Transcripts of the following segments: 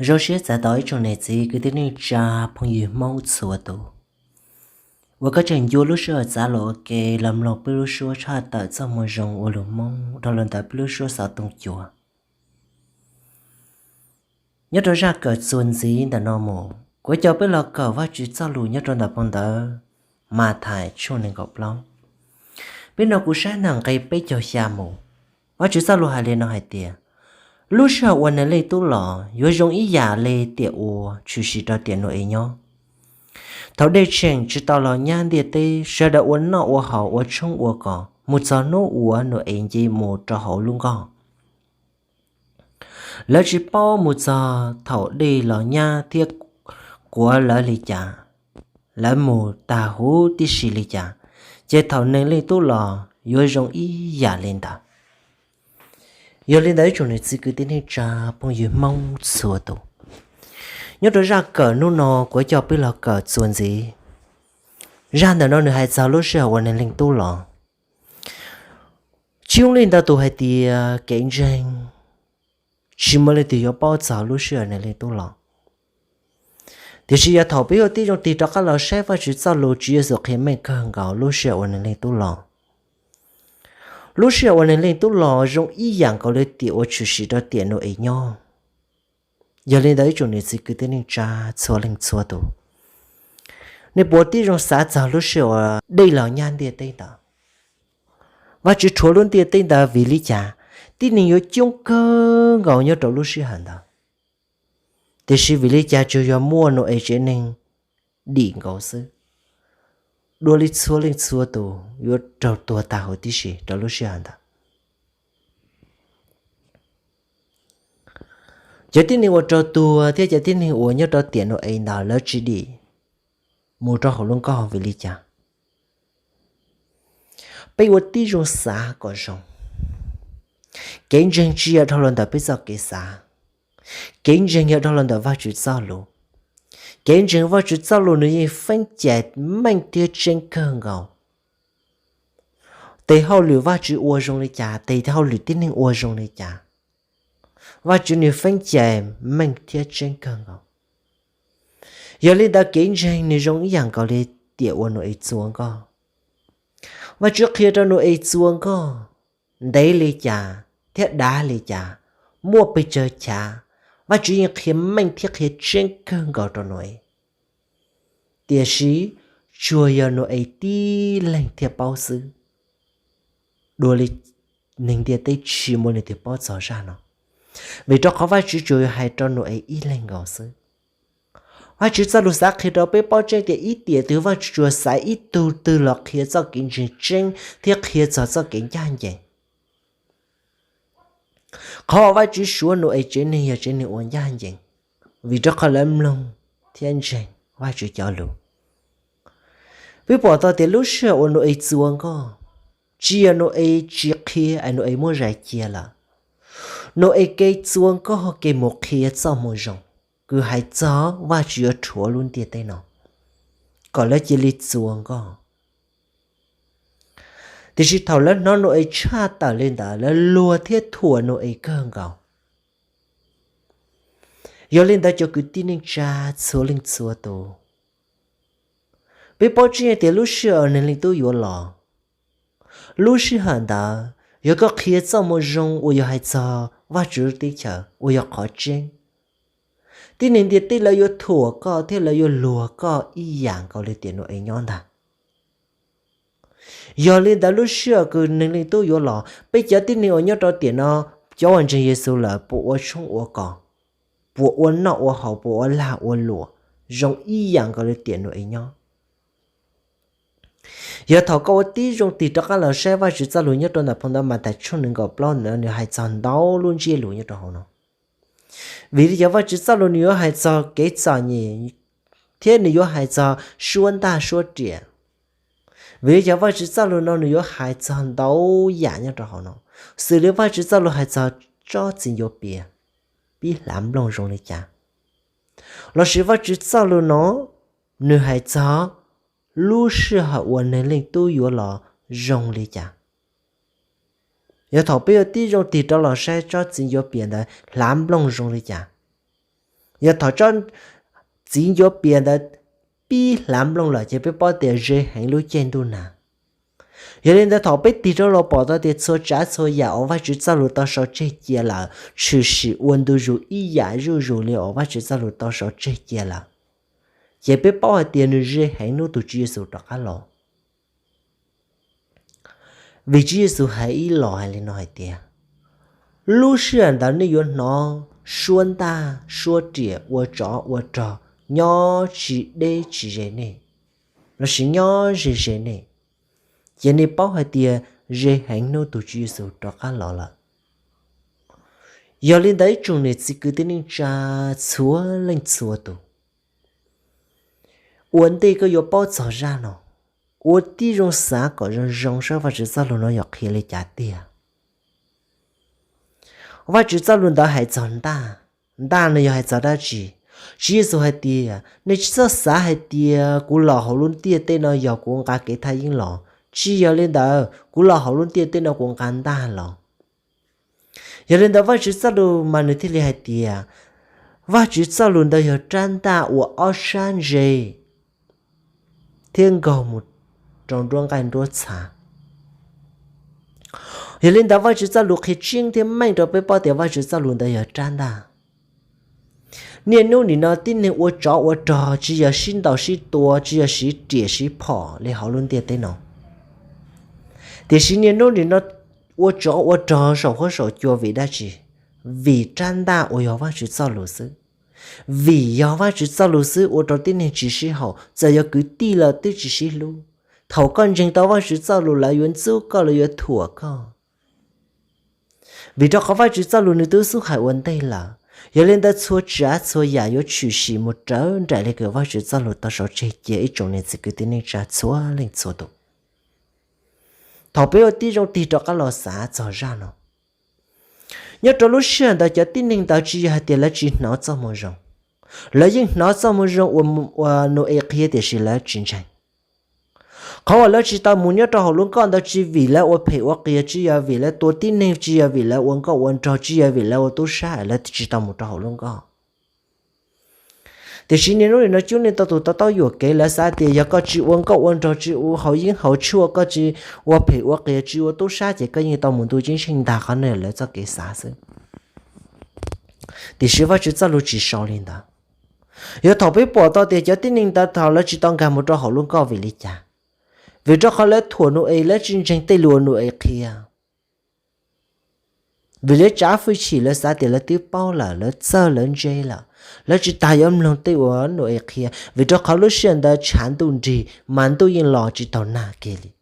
Zoo siab txais tos ib tsoom niam txiv kwv tij neej tsa phooj ywg Hmoob txhua tus uas koj tseem ncua lub sij hawm txav lus ua ke los mloog peb lub suab tshaj tawm txoj moo zoo ua lus Hmoob dhau los ntawm peb lub suab xov tooj cua. Nyob rau zaj kawm txuas ntxiv ntawm no mus, kuv coj peb los kawm Vajtswv txoj lus nyob rau ntawm phau ntawv Mathais tshooj nees nkaum plaub. Peb no kuv saib ntawm nqe peb caug xya mus, Vajtswv txoj lus hais li no hais tias, lub sij hawm uas Neeg Leej Tub los yuav zoo ib yam li tiam uas tshwm sim rau tiam Nau-es nyob. Thaum dej tsheej tsis tau los nyab ntiaj teb, sawv daws ua noj ua haus ua tshoob ua kos mus txog hnub uas Nau-es nce mus rau hauv lub nkoj. Lawv tsis paub mus txog thaum dej los nyab thiab kuav lawv li cas, lawv mus tag huv tib si li cas, ces thaum Neeg Leej Tub los yuav zoo ib yam li ntawd. Yog li ntawd ib tsoom niam txiv kwv tij neej tsa phooj ywg Hmoob txhua tus, nyob rau zaj kawm hnub no kuv coj peb los kawm txuas ntxiv. Zaj ntawm no nws hais txog lub sij hawm uas Neeg Leej Tub los. Tsis yooj li ntawd tus hais tias kev ntseeg tsis muaj leej twg yuav paub txog lub sij hawm Neeg Leej Tub los. Tiam sis yog thaum peb ua tib zoo tig rov qab los saib Vajtswv txoj lus, Tswv Yexus qhia meej kawg nkaus lub sij hawm uas Neeg Leej Tub los. Lub sij hawm uas Neeg Leej Tub los zoo ib yam nkaus li tiam uas tshwm sim rau tiam Nau-es nyob. Yog li ntawd ib tsoom niam txiv kwv tij neej tsa txhua leej txhua tus, nej puas tib zoo xav txog lub sij hawm uas dej los nyab ntiaj teb ntawd? Vajtswv rhuav lub ntiaj teb ntawd vim li cas? Tib neeg yuav coob kawg nkaus nyob rau lub sij hawm ntawd, tiam sis vim li cas tsuas yog muaj Nau-es tsev neeg dim nkaus xwb, dua li txhua leej txhua tus yuav raug tuag tag huv tib si rau lub sij hawm ntawd. Cov tib neeg uas raug tuag thiab cov tib neeg uas nyob rau tiam Nau-es ntawd lawv tsis dim mus rau hauv lub nkoj vim li cas? Peb ua tib zoo xav kom zoo. Kev ntseeg tsis yog dhau los ntawm peb txoj kev xav. Kev ntseeg yog dhau los ntawm Vajtswv txoj lus. Kev ntseeg Vajtswv txoj lus nws yeej feeb cai meej thiab tseeb kawg nkaus. Tes hauj lwm Vajtswv ua zoo li cas, tes hauj lwm tib neeg ua zoo li cas, Vajtswv nws feeb cai meej thiab tseeb kawg nkaus. Yog li ntawd kev ntseeg nws zoo ib yam nkaus li tiam uas Nau-es txua nkoj. Vajtswv qhia rau Nau-es txua nkoj ntev li cas thiab dav li cas, muaj pes tsawg chav, Vajtswv yeej qhia meej thiab qhia tseeb kawg nkaus rau Nau-es. Tiam sis tsuas yog Nau-es tib leeg thiaj paub xwb. Dua li neeg ntiaj teb tsis muaj leej twg paub txog zaj no, vim rau qhov Vajtswv tsuas yog hais rau Nau-es ib leeg nkaus xwb. Vajtswv txoj lus xav qhia rau peb paub tseeb tias ib tiam twg Vajtswv tsuas xaiv ib tug twg los qhia txoj kev ntseeg tseeb thiab qhia txog txoj kev ncaj ncees. Qhov uas Vajtswv suav Nau-es tsev neeg yog tsev neeg uas ncaj ncees, vim rau qhov lawv mloog thiab ntseeg Vajtswv cov lus. Peb pom tau tias lub sij hawm uas Nau-es txua nkoj, tsis yog Nau-es tsis qhia es Nau-es muab zais cia lawm. Nau-es kev txua nkoj kev mus qhia txoj moo zoo, kws hais txog Vajtswv yuav rhuav lub ntiaj teb no kom lawv cia li txua nkoj. Tiam sis thaum lawv hnov Nau-es tshaj tawm li ntawd, lawv luag thiab thuam Nau-es kawg nkaus. Yog li ntawd cov kwv tij neej tsa txhua leej txhua tus, peb paub tseeb tias lub sij hawm Neeg Leej Tub yuav los, lub sij hawm ntawd yog koj qhia txoj moo zoo uas yog hais txog Vajtswv lub teb chaws uas yog qhov tseeb, tib neeg ntiaj teb lawv yuav thuam koj thiab lawv yuav luag koj ib yam nkaus li tiam Nau-es nyob ntag. Yog li ntawd lub sij hawm kws Neeg Leej Tub yuav los, peb cov tib neeg uas nyob rau tiam no, cov uas ntseeg Yexus lawm puas ua tshoob ua kos, puas ua noj ua haus, puas ua lag ua luam zoo ib yam nkaus li tiam Nau-es nyob? Yog thaum koj ua tib zoo tig rov qab los saib Vajtswv txoj lus nyob rau ntawm phau ntawv Mathais tshooj nees nkaum plaub ntawd, nws hais txog ntau lub ntsiab lus nyob rau hauv no. Vim li cas Vajtswv txoj lus nws yuav hais txog kev txom nyem thiab nws yuav hais txog suab ntaj suab riam? Vim li cas Vajtswv txoj lus no nws yuav hais txog ntau yam nyob rau hauv no, xws li Vajtswv txoj lus hais txog tsob txiv ncuav pias pib hlav nplooj zoo li cas, lossis Vajtswv txoj lus no nws hais txog lub sij hawm uas Neeg Leej Tub yuav los zoo li cas? Yog thaum peb yuav tib zoo tig rov los saib tsob txiv ncuav pias ntawd hlav nplooj zoo li cas? Yog thaum tsob txiv ncuav pias ntawd pib hlav nplooj lawm ces peb paub tias ze heev lub caij ntuj nag. Yog li ntawd thaum peb tig rov los pom tau tias txhua tsav txhua yam uas Vajtswv txoj lus tau sau tseg cia lawm tshwm sim ua ntu zus ib yam zuj zus li uas Vajtswv txoj lus tau sau tseg cia lawm, ces peb paub hais tias nws ze heev hnub tus Tswv Yexus rov qab los. Vim Tswv Yexus hais ib los hais li no hais tias, lub sij hawm ntawd nej yuav hnov suab ntaj suab riam ua tsov ua rog nyob tsis deb tsis ze nej, lossis nyob ze ze nej, ces nej paub hais tias ze heev hnub tus Tswv Yexus rov qab los lawm. Yog li ntawd ib tsoom niam txiv kwv tij neej tsa txhua leej txhua tus, ua ntej koj yuav paub txog zaj no, ua tib zoo xav kom zoo zoo saib Vajtswv txoj lus no yog qhia li cas tiag. Vajtswv txoj lus ntawd hais txog ntaj, ntaj no yog hais txog dab tsi? Tswv Yexus hais tias nej tsis txhob xav hais tias kuv los hauv lub ntiaj teb no yog kuv nqa kev thaj yeeb los, tsis yog li ntawd, kuv los hauv lub ntiaj teb no kuv nqa ntaj los. Yog li ntawd Vajtswv txoj lus mas nws thiaj li hais tias, Vajtswv txoj lus ntawd yog rab ntaj uas ob sab ntse thiab nkaug mus rau nruab nqaij nruab txha. Yog li ntawd Vajtswv txoj lus qhia tseeb thiab meej rau peb paub tias Vajtswv txoj lus ntawd yog rab ntaj. Niaj hnub nim no tib neeg ua tsov ua rog tsis yog sib ntaus sib tua, tsis yog siv riam siv phom li hauv lub ntiaj teb no, tiam sis niaj hnub nim no ua tsov ua rog saum huab saum cua vim dab tsi? Vim rab ntaj uas yog Vajtswv txoj lus xwb. Vim yog Vajtswv txoj lus xwb ua rau tib neeg tsis sib haum, txawm yog kwv tij los twb tsis sib hlub. Thaum koj ntseeg tau Vajtswv txoj lus lawv yuav ntxub koj, lawv yuav thuam koj. Vim rau qhov Vajtswv txoj lus nws twb xub hais ua ntej lawm, yog li ntawd txhua tsav txhua yam yuav tshwm sim mus raws nraim li kws Vajtswv txoj lus tau sau tseg cia ib tsoom niam txiv kwv tij neej tsa txhua leej txhua tus. Thaum peb ua tib zoo tig rov qab los xav txog zaj no, nyob rau lub sij hawm ntawd cov tib neeg ntawd tsis yog hais tias lawv tsis hnov txoj moo zoo, lawv yeej hnov txoj moo zoo uas Nau-es qhia tiam sis lawv tsis ntseeg. Qhov uas lawv tsis tau mus nyob rau hauv lub nkoj ntawd tsis vim lawv ua phem ua qias, tsis yog vim lawv tua tib neeg, tsis yog vim lawv ua nkauj ua nraug, tsis yog vim lawv ua tub sab lawv tsis tau mus rau hauv lub nkoj. Tiam sis niaj hnub nim no coob leej ntau tus to taub yuam kev, lawv xav tias yog koj tsis ua nkauj ua nraug, tsis ua haus yeeb haus tshuaj, koj tsis ua phem ua qias, tsis ua tub sab ces koj yeej tau mus ntuj ceeb tsheej ntag. Qhov no yog lawv txoj kev xav xwb. Tiam sis Vajtswv txoj lus tsis sau li ntawd. Yog thaum peb pom tau tias cov tib neeg ntawd thaum lawv tsis tau nkag mus rau hauv lub nkoj vim li cas? Vim rau qhov lawv thuam Nau-es, lawv tsis ntseeg tej lus uas Nau-es qhia. Vim lawv tsav fwj chim, lawv xav tias lawv twb paub lawm, lawv txawj lawv ntse lawm, lawv tsis tas yuav mloog tej uas Nau-es qhia. Vim rau qhov lub sij hawm ntawd tshav ntuj nrig mas ntuj yeej los tsis taus nag kiag li.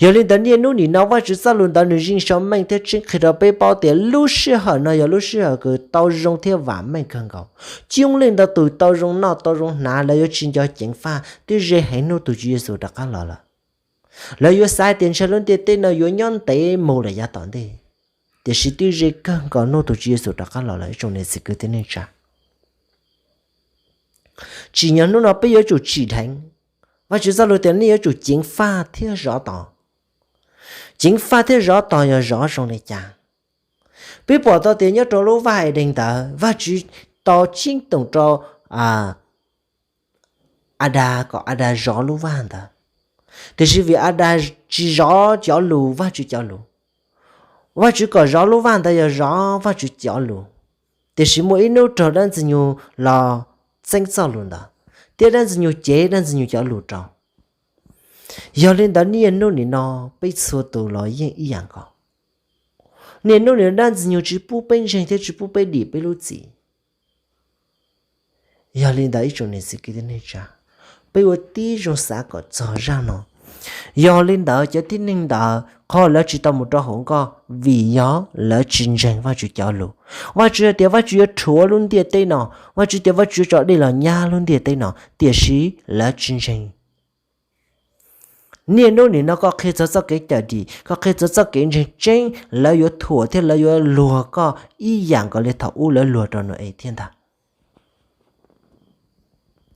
Yog li ntawd niaj hnub nim no Vajtswv txoj lus ntawd nws yeej sau meej thiab tseeb qhia rau peb paub tias lub sij hawm no yog lub sij hawm kws tau zoo thiab vam meej kawg nkaus. Coob leej ntau tus tau zoo noj tau zoo hnav, lawv yuav tsis nco ceev faj, twb ze heev hnub tus Tswv Yexus rov qab los lawm. Lawv yuav xav tias ntshai lub ntiaj teb no yuav nyob ntev mus lawm yav tom ntej, tiam sis twb ze kawg nkaus hnub tus Tswv Yexus rov qab los lawm ib tsoom niam txiv kwv tij neej tsa. Tsim nyog hnub no peb yuav tsum tsim dheev. Vajtswv txoj lus tias nej yuav tsum ceev faj thiab zov tos. Ceev faj thiab zov tos yog zov zoo li cas? Peb pom tau tias nyob rau lub vaj Edees ntawd Vajtswv tau ceeb toom rau Adas kom Adas zov lub vaj ntawd. Tiam sis vim Adas tsis zov cov lus, Vajtswv cov lus, Vajtswv kom zov lub vaj ntawd yog zov Vajtswv cov lus. Tiam sis muaj ib hnub raug dab Ntxwg Nyoog los txeeb txoj lus ntawd, thiab dab Ntxwg Nyoog cev dab Ntxwg Nyoog cov lus rau. Yog li ntawd niaj hnub nim no peb txhua tus los yeej ib yam nkaus. Niaj hnub nim no dab Ntxwg Nyoog tsis pub peb ntseeg thiab tsis pub peb dim peb lub txim. Yog li ntawd ib tsoom niam txiv kwv tij neej tsa, peb ua tib zoo xav kom txog zaj no. Yog li ntawd cov tib neeg ntawd qhov lawv tsis tau mus rau hauv nkoj vim yog lawv tsis ntseeg Vajtswv cov lus. Vajtswv hais tias Vajtswv yuav rhuav lub ntiaj teb no, Vajtswv tias Vajtswv yuav tso dej los nyab lub ntiaj teb no, tiam sis lawv tsis ntseeg. Niaj hnub nim no koj qhia txog txoj kev cawm dim, koj qhia txog txoj kev ntseeg tseeb, lawv yuav thuam thiab lawv yuav luag koj ib yam nkaus li thaum ub lawv luag rau Nau-es thiab ntag.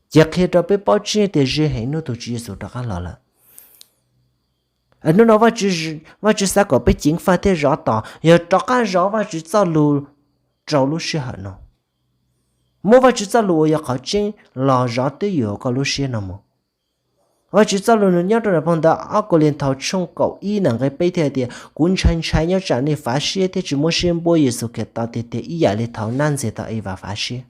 Ces qhia rau peb paub tseeb tias ze heev hnub tus Tswv Yexus rov qab los lawm. Hnub no Vajtswv xav kom peb ceev faj thiab zov tos, yog rov qab zov Vajtswv txoj lus rau lub sij hawm no. Muab Vajtswv txoj lus uas yog qhov tseeb los zov twb ywm koj lub siab no mus. Vajtswv txoj lus nws nyob rau nram phau ntawv ob Kauleethaus tshooj kaum ib nqe peb thiaj tias, kuv ntshai ntshai nyob tsam nej fav siab thiab tsis muab siab npuab Yexus Khetos tiag tiag ib yam li thaum nab ntxias tau Evas fav siab.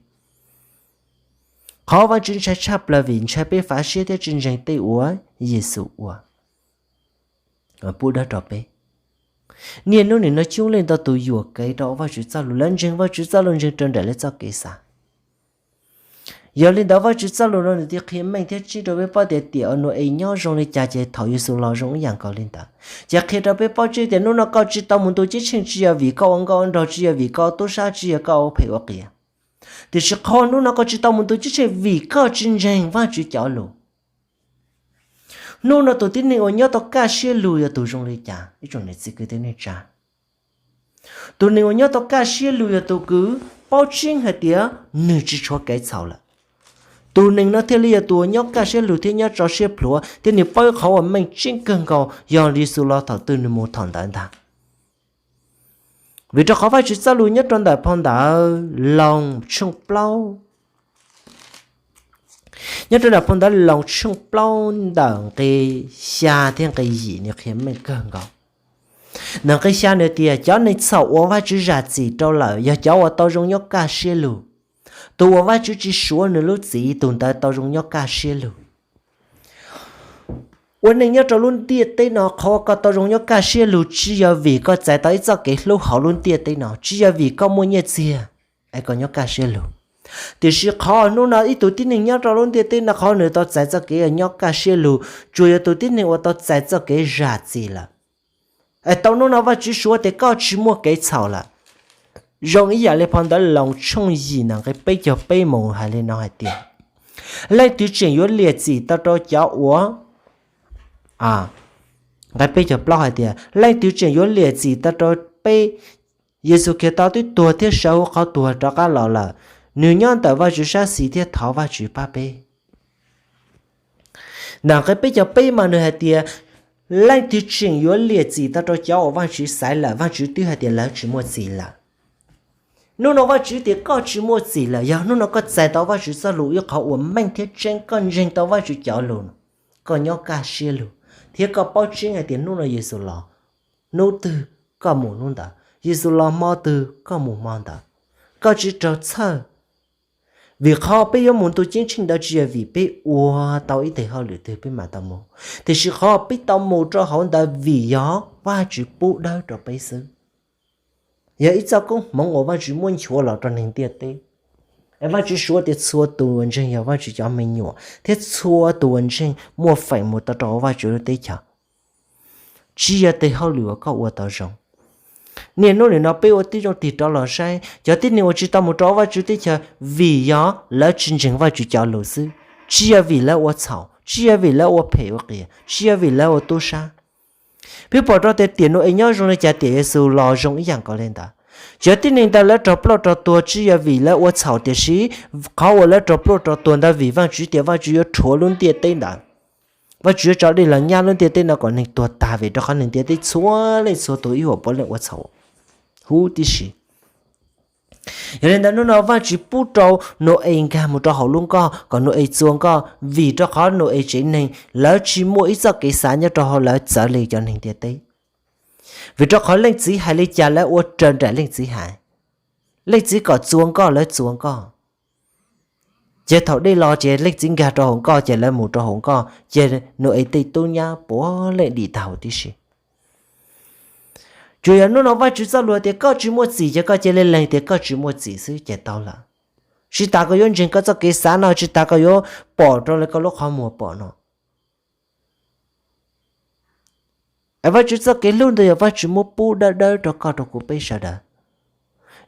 Qhov Vajtswv ntshai tshaj plaws vim ntshai peb fav siab thiab tsis ntseeg tej uas Yexus ua pub dawb rau peb. Niaj hnub nim no coob leej ntau tus yuam kev rau Vajtswv txoj lus, lawv ntseeg Vajtswv txoj lus ntseeg raws nraim lawv txoj kev xav. Yog li ntawd Vajtswv txoj lus no nws thiaj qhia meej thiab tseeb rau peb paub tias tiam uas Nau-es nyob zoo li cas ces thaum Yexus los zoo ib yam nkaus li ntawd. Ces qhia rau peb paub tseeb tias hnub no koj tsis tau mus ntu ceeb tsheej tsis yog vim koj ua nkauj ua nraug, tsis yog vim koj ua tub sab, tsis yog koj ua phem ua qias. Tiam sis qhov hnub no koj tsis tau mus ntu ceeb tsheej vim koj tsis ntseeg Vajtswv cov lus. Hnub no tus tib neeg uas nyob tau kaj siab lug yog tus zoo li cas? Ib tsoom niam txiv kwv tij neej tsa, tus neeg uas nyob tau kaj siab lug yog tus kws paub tseeb hais tias nws tsis tshuav kev txhaum lawm. Tus neeg no thiaj li yog tus uas nyob kaj siab lug thiab nyob tso siab plhuav thiab nws paub ib qhov uas meej tseeb kawg nkaus yog Yexus los thaum twg nws mus thaum ntawd ntag. Vim rau qhov Vajtswv txoj lus nyob rau ntawm phau ntawv Loos tshooj plaub, nyob rau ntawm phau ntawv Loos tshooj plaub ntawm nqe xya thiab nqe yim nws qhia meej kawg nkaus. Ntawm nqe xya nws tias cov neeg txhaum uas Vajtswv zam txim rau lawm yog cov uas tau zoo nyob kaj siab lug. Tus uas Vajtswv tsis suav nws lub txim tus ntawd tau zoo nyob kaj siab lug. Ua neej nyob rau lub ntiaj teb no qhov uas koj tau zoo nyob kaj siab lug tsis yog vim koj txais tau ib txoj kev hlub hauv lub ntiaj teb no, tsis yog vim koj muaj nyiaj txiag es koj nyob kaj siab lug. Tiam sis qhov hnub no ib tug tib neeg nyob rau lub ntiaj teb no qhov nws tau txais txoj kev nyob kaj siab lug tsuas yog tus tib neeg uas tau txais txoj kev zam txim lawm. Es tau hnub no Vajtswv suav tias koj tsis muaj kev txhaum lawm. Zoo ib yam li phau ntawv Loos tshooj yim nqe peb caug peb mus hais li no hais tias, leej twg tseem yuav liam txim tau rau cov uas, nqe peb caug plaub hais tias leej twg tseem yuav liam txim tau rau peb? Yexus Khetos twb tuag thiab sawv hauv qhov tuag rov qab los lawm. Nws nyob ntawm Vajtswv sab xis thiab thov Vajtswv pab peb. Ntawm nqe peb caug peb mas nws hais tias leej twg tseem yuav liam txim tau rau cov uas Vajtswv xaiv lawm, Vajtswv twb hais tias lawv tsis muaj txim lawm. Hnub no Vajtswv tias koj tsis muaj txim lawm yog hnub no koj txais tau Vajtswv txoj lus ib qhov uas meej thiab tseeb, koj ntseeg tau Vajtswv cov lus, koj nyob kaj siab lug, thiab koj paub tseeb hais tias hnub no Yexus los, hnub twg koj mus hnub ntawd, Yexus los hmo twg koj mus hmo ntawd, koj tsis raug txhawj. Vim qhov peb yuav mus ntu ceeb tsheej ntawd tsis yog vim peb ua tau ib teg hauj lwm twg peb mam tau mus, tiam sis qhov peb tau mus rau hauv ntawd vim yog Vajtswv pub dawb rau peb xwb. Yog ib txoj koob hmoov uas Vajtswv muab nchuav los rau neeg ntiaj teb. Es Vajtswv suav tias txhua tus uas ntseeg yog Vajtswv cov me nyuam thiab txhua tus uas ntseeg muaj feem mus tau rau hauv Vajtswv lub teb chaws. Tsis yog tes hauj lwm uas koj ua tau zoo. Niaj hnub nim no peb ua tib zoo tig rov los saib cov tib neeg uas tsis tau mus rau Vajtswv teb chaws vim yog lawv tsis ntseeg Vajtswv cov lus xwb, tsis yog vim lawv ua txhaum, tsis yog vim lawv ua phem ua qias, tsis yog vim lawv ua tub sab. Peb pom rau tias tiam Nau-es nyob zoo li cas tiam Yexus los zoo ib yam nkaus li ntawd. Cov tib neeg ntawd lawv raug ploj raug tuag tsis yog vim lawv ua txhaum, tiam sis qhov uas lawv raug ploj raug tuag ntawd vim Vajtswv tias Vajtswv yuav rhuav lub ntiaj teb ntawd. Vajtswv yuav tso dej los nyab lub ntiaj teb no kom neeg tuag tag vim rau qhov neeg ntiaj teb txhua leej txhua tus ib huam puav leej ua txhaum huv tib si. Yog li ntawd hnub no Vajtswv pub rau Nau-es nkag mus rau hauv lub nkoj kom Nau-es txua nkoj, vim rau qhov Nau-es tsev neeg lawv tsis muaj ib txoj kev xav nyob rau hauv lawv txawv li cov neeg ntiaj teb. Vim rau qhov leej txiv hais li cas lawv ua raws nraim leej txiv hais. Leej txiv kom txua nkoj lawv txua nkoj. Ces thaum dej los ces leej txiv nkag rau hauv nkoj ces lawv mus rau hauv nkoj ces Nau-es tej tub nyab puav leej dim tag huv tib si. Tsuas yog hnub no Vajtswv txoj lus tias koj tsis muaj txim ces koj cia li lees tias koj tsis muaj txim xwb ces tau lawm. Tsis tas koj yuav ntseeg koj txoj kev xav no, tsis tas koj yuav pom rau li koj lub qhov muag pom no. Es Vajtswv txoj kev hlub ntawd yog Vajtswv muab pub dawb dawb rau koj rau kuv peb sawv daws.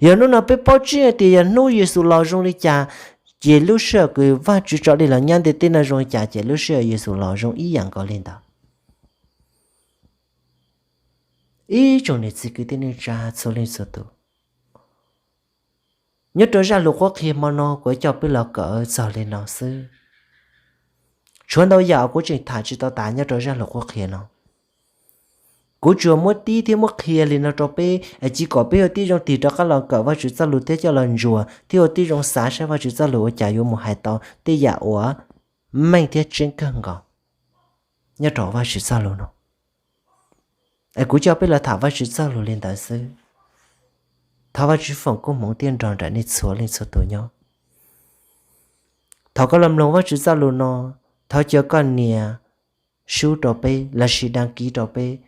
Yog hnub no peb paub tseeb hais tias yog hnub Yexus los zoo li cas, ces lub sij hawm kws Vajtswv tso dej los nyab ntiaj teb no zoo li cas ces lub sij hawm Yexus los zoo ib yam nkaus li ntawd. Ib tsoom niam txiv kwv tij neej tsa txhua leej txhua tus, nyob rau zaj lus qhuab qhia hmo no kuv coj peb los kawm txog li no xwb. Tshuav ntau yam kuv tseem tham tsis tau tas nyob rau zaj lus qhuab qhia no. Kuv tsuas muab tib thiab muab qhia li no rau peb es cia kom peb ua tib zoo tig rov qab los kawm Vajtswv txoj lus thiab coj los ntsuas thiab ua tib zoo xav saib Vajtswv txoj lus ua cas yuav mus hais tau tej yam uas meej thiab tseeb kawg nkaus nyob rau Vajtswv txoj lus no. Es kuv coj peb los tham Vajtswv txoj lus li ntawd xwb. Thov Vajtswv foom koob hmoov thiab nrog nraim nej txhua leej txhua tus nyob. Thaum koj los mloog Vajtswv txoj lus no, thov caw koj nias sub rau peb lossis đăng ký rau peb,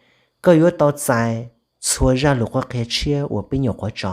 koj yuav tau txais txhua zaj lus qhuab qhia tshiab uas peb nyuam qhuav tso.